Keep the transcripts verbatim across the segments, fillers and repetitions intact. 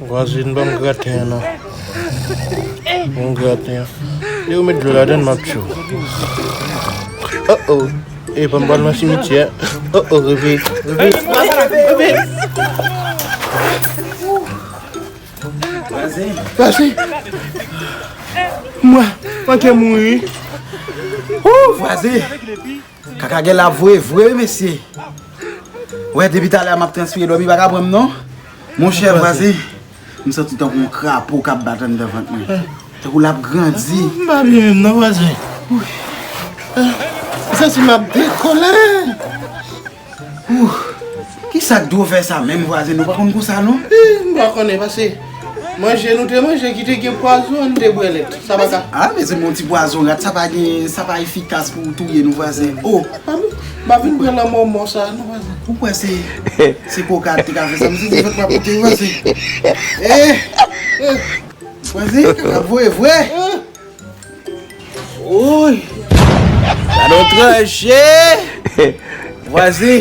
Vwazin, ban m graten an non. Ban m graten an. Lè ou met dlo ladann, m ap tchou. Oh oh. E pa m pral nan simityè. Oh oh, reve, reve. Vwazen. Vwazen. Mwen, mwen te mouri. Ou vwazen. Kaka gen la vre, vre, mesye. Wè, depi talè a m ap transpire, dòmi pa ka pran m, non. Monchè, vwazen, m santi tankou yon krapo k ap bat anndan vant mwen. Tankou l ap grandi. M pa byen menm, non, vwazen. M santi m ap dekole. Ouh, kisa k dwe fè sa menm, vwazen? Nou pa konn konsa, non? Eh, m pa konnen, paske manje nou te manje ki te gen pwazon, n te bwè lèt. Sa pa ka. Ah, mezanmi, yon ti pwason rat, sa pa gen, sa pa efikas pou touye nou, vwazen. Oh! Pa m, m pa vin pran lanmò mò sa, non, vwazen. Ou kwè se, se koka te ka fè sa? M santi vant m ap pote, vwazen. Eh! Eh! Vwazen, kaka voye vre. Woy! Gade yon tranche! Vwazen!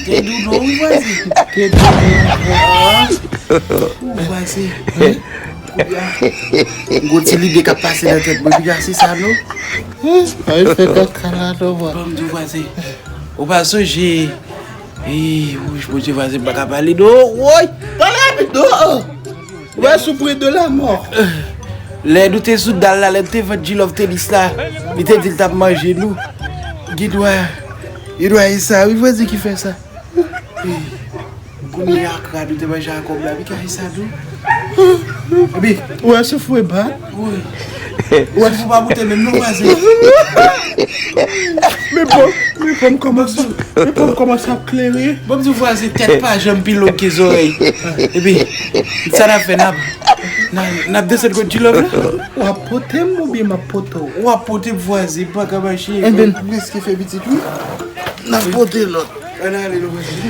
Te doudou, wi, vwazen. Te doudou, wi, vwazen. Ou, vwazen. Kounye a, m gon ti lide k ap pase nan tèt mwen, piga se sa, non? Ay, fè kaka la, non, vwa. Ban m di w, vwazen. Ou pa sonje. Ey, wouch, Bondye, vwazen, m pa ka pale, non. Woy! Pale rapid, non. Ou wè, souffrir de la mort. Lè nou te sou dal la, lè nou te vant G-Love tenis la, li te di l t ap manje nou. Gen dwa, gen dwa e sa, wi, vwazen ki fè sa. Kounye a, krab nou te manje a kòb la, wi, ka e sa tou. Epi, ou wè soufri ba? Wi. Ou wè soufri pa moute menm non, vwazen. Men bon, men bon, m kòmanse, men bon, m kòmanse ap klere. Bon, m di vwazen, tèt pa janm pi long ke zòrèy. Epi, sa n ap fè, n ap, n ap, n ap desann kot G-Love la? W ap pote m oubyen m ap pote w? W ap pote m, vwazen, m pa ka mache. Enben, m riske fè pitit, wi. N ap pote lòt. Ann ale, nou vwazen.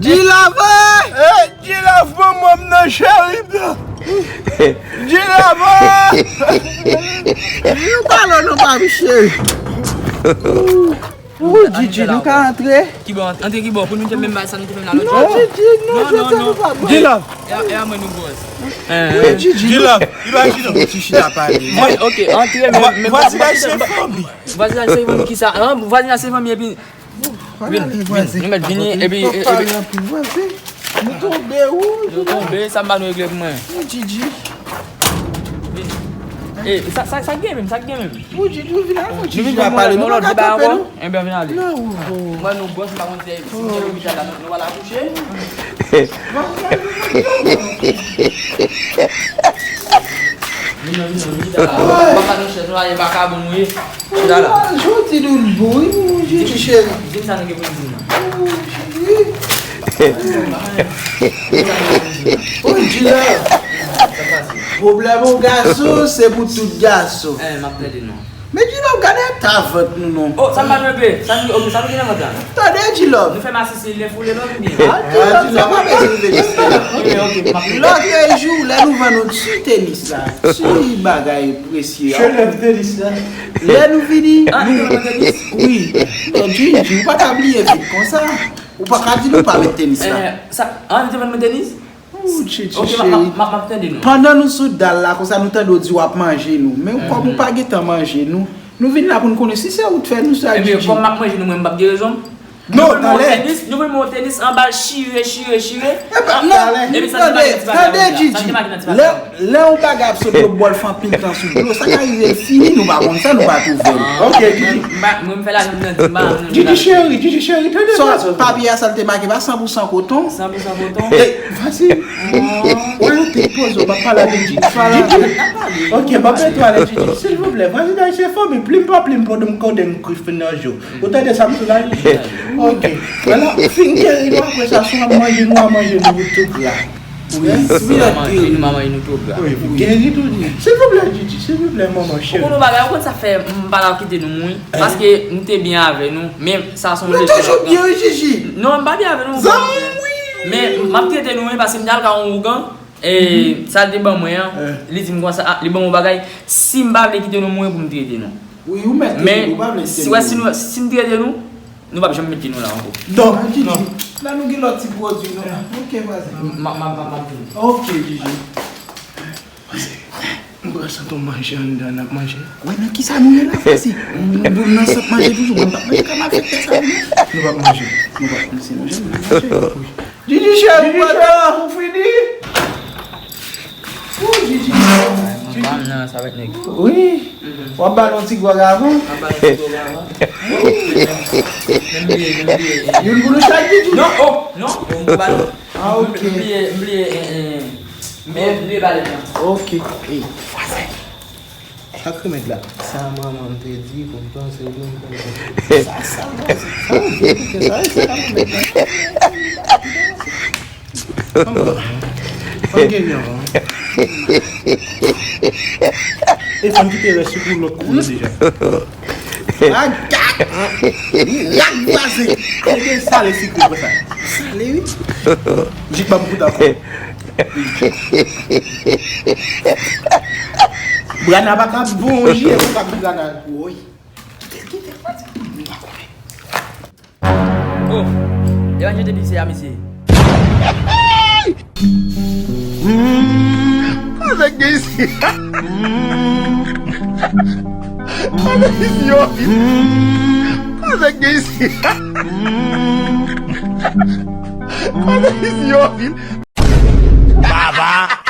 G-Love! Hey, G-Love, manman m nan cheri m nan. G-Love! Ou pale non pa m cheri. Wi, Gigi, nou ka antre? Kibò, antre kibò, pou nou te menm bay sa nou te fè la lòt fwa. Non, Gigi, non, jodi a nou pa bon. G-Love. E a mwen nou bòs. Wi, Gigi. G-Love, imajine w. Ti chita pale. Mwen, ok, antre, men, men, vwazinaj se fanmi. Vwazinaj se fanmi kisa? Vwazinaj se fanmi epi vin, vin, nou mèt vini, epi, epi. Nou tonbe, wi. Nou tonbe, sa m pa nou regle pou mwen. Wi, Gigi. Vin. E, sa, sa, sa k gen menm, sa k gen menm? Wi, Gigi, vin avè Gigi. Nou vin pale, nou pa ka kanpe, non. Enben, vin ale. Mwen, nou gwòs, m pa konn si, si nou lopital la, nou, nou pral akouche. Vin, vin, vin, vin. Papa, nou chèz, nou ale vakabon, nou ye. Chita la. Jodi nou bon, wi, Gigi cheri. Di m sa nou gen pou n di m nan. Wi, Gigi. Wi, Gigi. Pwoblèm yon gason, se pou tout gason. Eh, m ap tande non. Men G-Love, gade eta vant nou non. Oh, sa m pa trompe. Sa m, ok, sa nou gen nan vant la? Tande G-Love. Nou fè masisi lè foule lòt oubyen? Ah, G-Love, sa pa bezwen rive jiska la. Ok, ok, m ap tande. Lòt jou, lè nou vann yon ti tenis la, ti bagay presye a. Chelèv tenis la. Lè nou vini, ah, nou vann tenis? Wi. Donk, Gigi, ou pa ka bliye vit konsa. Ou pa ka di nou pa met tenis la. Eh, sa, ah, nou te vann mwen tenis? Ou, Gigi cheri. Pandan nou sou dal la, konsa nou tande w di w ap manje nou. Men kòm ou pa gentan manje nou, nou vin la pou n konnen si se ou t fè nou sa, Gigi. Ebyen, kòm m ap manje nou, mwen, m p ap gen rezon? Non, talè. Nou vin mwen tenis, nou vin mwen tenis, anba l chire, chire, chire. Epi sa te make nan ti pati a. Tande, tande, Djidji. Lè, lè yon bagay ap sot lo bòl fè anpil tan sou dlo, sa ka rive l fini, nou pa konn sa, nou pa twouve l. Ok, Djidji. Mwen, m fè lajan m nan di, m pa. Djidji cheri, Djidji cheri, tande sa. Papye a, sa l te make pa san pou san koton. San pou san koton. E, fasil. Wè, ou te poze, w pa pale avèk Djidji. Djidji. Ok, m ap etwale Djidji. Silvouplè, prezidan, se fanmi, plim pa plim, pandan m konnen m grif nan jou. Ou tande sa m sou la? Ok. Wala, fin geri nou apre sa, si w ap manje nou, a manje nou tou gra. Wi, wi, nou ap manje nou tou gra. Wi, geri tou di. Silvouplè, Djidji, silvouplè, manman cheri. Ou konn yon bagay, ou konn sa fè m pa ka kite nou mouri. Paske nou te byen avè nou, men sa se yon leson. Nou toujou byen, wi, Djidji. Non, m pa byen avè nou. Zanmi, wi. Men m ap trete nou, wi, paske m te al ka yon ougan. E sa l te ban mwen an, li di m konsa, ah, li ban m yon bagay, si m pa vle kite nou mouri pou m trete nou. Wi, ou mèt trete nou, ou pa vle kite nou mouri. Men, si, wè, si nou, si m trete nou, nou p ap janm met pye nou la ankò. Donk, non. La nou gen lòt ti pwodui nou la. Ok, vwazen. M, m, m, m, m ap vini. Ok, Djidji. M pral santi yon manje anndan n ap manje. Wè nan kisa nou ye la, frè, si m, m, m nan sant manje toujou, mwen m p ap manje ka malfektè sa yo, non. Nou p ap manje. Nou p ap manje, nou p ap manje. Djidji cheri, ou fini? Ou Djidji. Wi. W ap ba l yon ti gwòg avan? M ap ba l yon ti gwòg avan. Men m bliye, men m bliye. Youn pou nou chak, Djidji? Non, oh, non, oh, m pou ba nou. Ah, ok. M bliye, m bliye, eh, eh, men m bliye ba l nan. Ok. Ey, vwazen. Sak remèd la? Sa manman m te di pou m panse ou menm pou m panse. Sa, sa, sa, sa, sa, sa, sa, sa, sa, sa, sa, sa, Fò m geri anvan. E fò m kite rès sou pou lòt kou deja. Agak! Mirak vwazen! Ale gen sale sikre konsa. Sale, wi. Jis ban m goute ankò. Brana pa ka bon, jis e konsa pou Brana. Woy. Kite l, kite l, kite l. Nou pa konnen. Oh, e pa jete pise a, mesye. Sa k gen isi? Sa k gen isi, yo? Sa k gen isi? Sa k gen isi, yo? Baba.